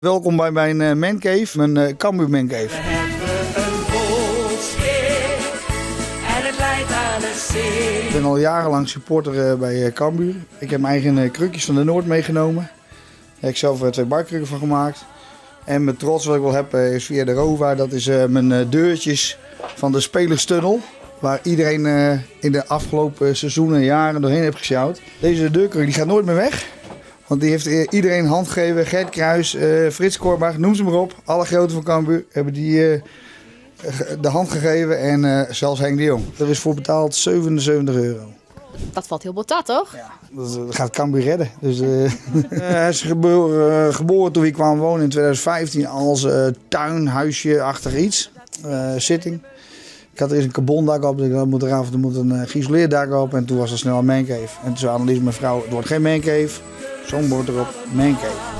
Welkom by myn mancave, myn Cambuur mancave. We hebben een bootschip en het leidt aan de zee. Ik ben al jarenlang supporter by Cambuur. Ik heb mijn eigen krukjes van de Noord meegenomen. Daar heb ik zelf twee barkrukken van gemaakt. En mijn trots wat ik wel heb is via de Rova. Dat is mijn deurtjes van de spelerstunnel. Waar iedereen in de afgelopen seizoenen en jaren doorheen heeft gesjouwd. Deze deurkruk die gaat nooit meer weg. Want die heeft iedereen hand gegeven. Gert Kruys, Frits Korbach, noem ze maar op. Alle grote van Cambuur hebben die de hand gegeven. En zelfs Henk de Jong. Er is voor betaald 77 euro. Dat falt hiel bot ta, toch? Ja, dat gaat Cambuur redden. Dus hij is geboren toen ik kwam wonen in 2015 als tuinhuisje-achtig iets. Zitting. Ik had er eerst een carbondak op, dus ik dacht, dat moet eraf, er moet een geïsoleerd dak op. En toen was het snel een mancave. En toen zei Annelies, mijn vrouw, het wordt geen mancave. Zo'n bord erop, mancave.